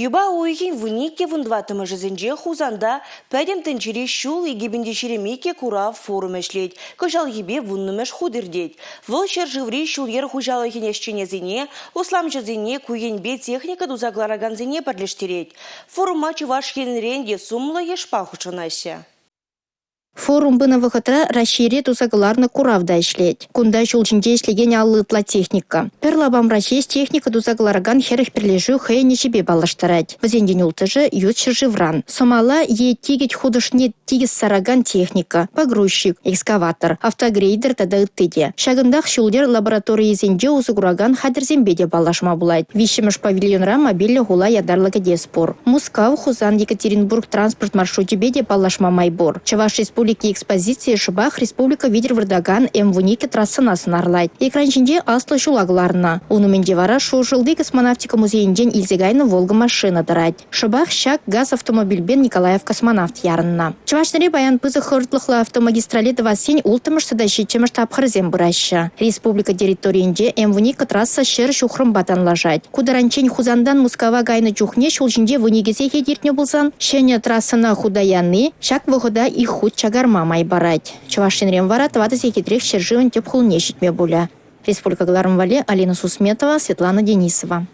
Юпа уйӑхӗн 12-14-мӗшӗсенче Хусанта Пӗтӗм тӗнчери ҫул 2022 курав форумӗ ӗҫлет. Кӑҫалхипе вуннӑмӗш хут иртет. Вӑл ҫӗршыври ҫул-йӗр хуҫалӑхӗн ӗҫченӗсене, усламҫӑсене ку енпе техника туса кӑларакансене пӗрлештерет. Форума Чӑваш Енрен те сумлӑ йышпа хутшӑнаҫҫӗ. Форум пынӑ вӑхӑтра Раҫҫейре туса кӑларнӑ курав та ӗҫлет. Кунта ҫул ҫинче ӗҫлекен 50 ытла техника. Пӗр лапамра ҫеҫ техника туса кӑларакан 40 пӗрлешӳ хӑйӗн ӗҫӗпе паллаштарать. Вӗсенчен улттӑшӗ ют ҫӗршывран. Сӑмала е тикӗт хутӑшне тикӗс саракан техника, погрузчик, экскаватор, автогрейдер тата ытти те. Ҫакӑнтах ҫул-йӗр лабораторийӗсенче усӑ куракан хатӗрсемпе те паллашма пулать. Виҫҫӗмӗш павильонра мобильлӗ хула ятарлӑ кӗтес пур. Мускав, Хусан, Екатеринбург транспорт маршручӗпе те паллашма май пур. Чӑваш Республики экспозицийӗ шӑпах республика витӗр выртакан М12 трассӑна сӑнарлать. Экран ҫинче аслӑ ҫула кӑларнӑ. Ун умӗнче вара Шуршӑлти космонавтика музейӗнчен илсе кайнӑ «Волга» машина тӑрать. Шӑпах ҫак газ автомобильпе Николаев космонавт ярӑннӑ. Чӑваш Енре паян пысӑк хӑвӑртлӑхлӑ автомагистрале тӑвассин улттӑмӗш тата ҫиччӗмӗш тапхӑрӗсем пыраҫҫӗ. Республика территорийӗнче М12 трасса 100 ҫухрӑмпа танлашать. Ку таранччен Хусантан Мускава кайнӑ чухне ҫул ҫинче 12 сехет иртнӗ пулсан, ҫӗнӗ трассӑна хута яни ҫак вӑхӑта ик хут чакарма май парать. Чӑваш Енрен вара тӑватӑ сехетрех ҫӗршывӑн тӗп хулине ҫитме пулӗ. Республика кӑларӑм валли Алина Сусметова, Светлана Денисова.